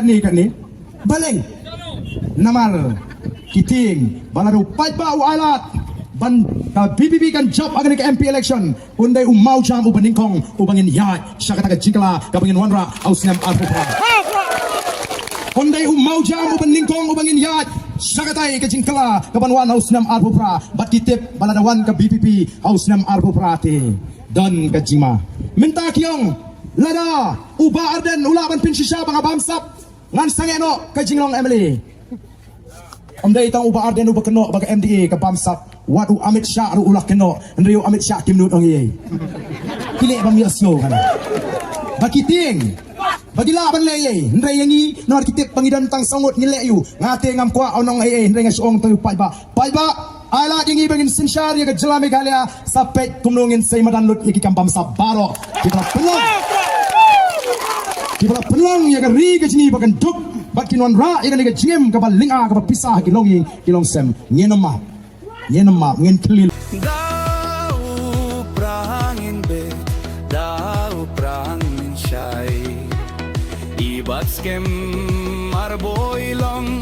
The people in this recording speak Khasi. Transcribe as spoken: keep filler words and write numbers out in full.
ni katni. Balei? Namar ki tieng ba lada u paidbah u ailad ban ka VPP kan jop ha kane ka MP election, un dei u mawjam uba nyngkong uba ngin ïaid sha kata ka jingkylla kaba ngin wanrah ha u snem arphew phra. Un dei u mawjam uba nyngkong uba ngin ïaid sha kata ka jingkylla kaban wan ha u snem arphew phra. Bad ki tip ba lada wan ka VPP ha u snem arphew phra te don ka jingma. Mynta ki ong lada u Bah Ardent u lah ban pynshisha ba nga bamsap, ngan sangeh noh ka jinglong MLA. Ym dei tang u Bah Ardent uba kynnoh ba ka MDA ka bamsap, wat u Amit Shah ruh u la kynnoh, hynrei u Amit Shah kim nud ong ei ei. Ki leh bym ïohsngew kan. Ba ki tieng ba ki lah ban leh ei ei, hynrei ïa ngi namar ki tip ba ngi don tang saw ngut ngin leh ïa u. Nga te ngam kwah ong ei ei, hynrei nga shu ong tang ïa u paidbah. Paidbah, ailad ïa ngi ba ngin synshar ïa ka jylla Meghalaya, sa peit kumno ngin sei madan lut ïa ki kam bamsap baroh kiba la pynlong, kiba la pynlong ïa ka ri ka jylla ba kan duk bad kin wanrah ïa kane ka jingim kaba lynga kaba pisa ha ki longïing ki longsem. Ngin ym map, ngin ym map, ngin khlieh. Da u prang in be, da u prang in shai. I bat skhem ar boi long